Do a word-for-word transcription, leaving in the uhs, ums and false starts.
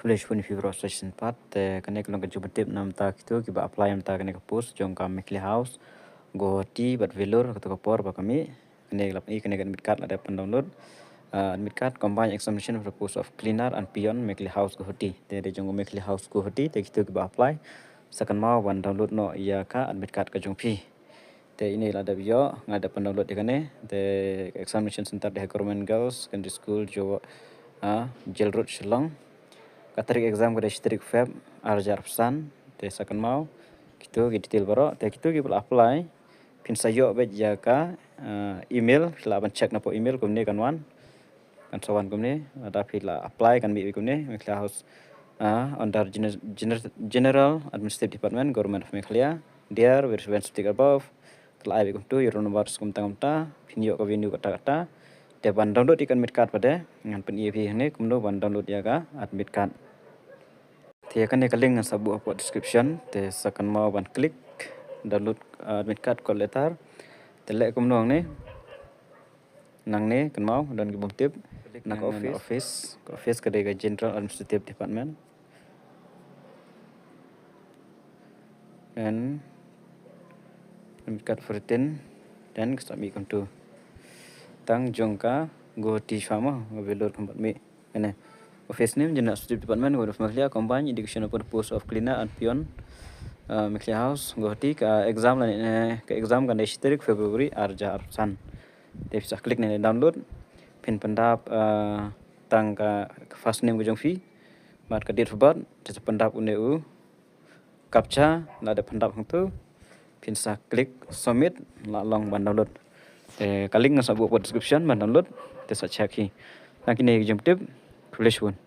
Khublei shibun ïa phi baroh sa shisien pat. Te kane ka long ka jingpyntip na bynta kito kiba apply na bynta kane ka post jong ka Meghalaya House, Guwahati bad Vellore, ha kato ka por ba ka mih. Kane ka lap i kane ka admit card la dep ban download. Ah, admit card combined examination for the post of cleaner and peon, Meghalaya House, Guwahati. Te dei jong ka Meghalaya House, Guwahati, te kito kiba apply sa kynmaw ban download noh ïa ka admit card ka jong phi. Te ine la dep ïoh, nga dep ban download ïa kane. Te examination center dei ha Government Girls Secondary School, Jo, ah, Jail Road, Shillong. Ka tarik exam ka dei shi tarik Feb, ar hajar arphew san. Te sa kynmaw kito ki detail baroh. Te kito kiba la apply, phin sa ïoh beit ïa ka, ah, email, phi lah ban check na pdeng email kumne kan wan. Kan sa wan kumne, lada phi la apply kan mih kumne, Meghalaya House, ah, under Gener-, Gener-, General Administrative Department, Government of Meghalaya. Dear, we respond to the above. Ka la ai beit kumto, ïa roll numbers kumta kumta, phin ïoh ka venue kata kata. Te ban download ïa ka admit card pat de, ngan pyni ïa phi hangne kumno ban download ïa ka admit card. Te ïa kane ka link ngan sa buh hapoh description, te sa kynmaw ban click download, ah, admit card call letter. Te leh kumno hangne. Nangne kynmaw don ki bym tip. Na ka office, ka office ka dei ka General Administrative Department. And admit card fourteen, then ka sa mih kumto. Tang jong ka Guwahati shuwa mo, ka Vellore kam pat mih. Kane. Office name, General Administrative Department, Government of Meghalaya, combined education for the post of cleaner and peon, uh, Meghalaya House, Guwahati. Ka exam lane, eh, ka exam kan dei shi tarik February, ar hajar arphew san. Te phi sa click ne download. Phin pyndap, uh, tang ka first name ka jong phi bad ka date of birth. Te sa pyndap une u captcha, la dep pyndap hangto, phin sa click submit, la long ban download. Te ka link ngan sa buh hapoh description ban download. Te sa check hi. Tang kine ki jingtip. Khublei shibun.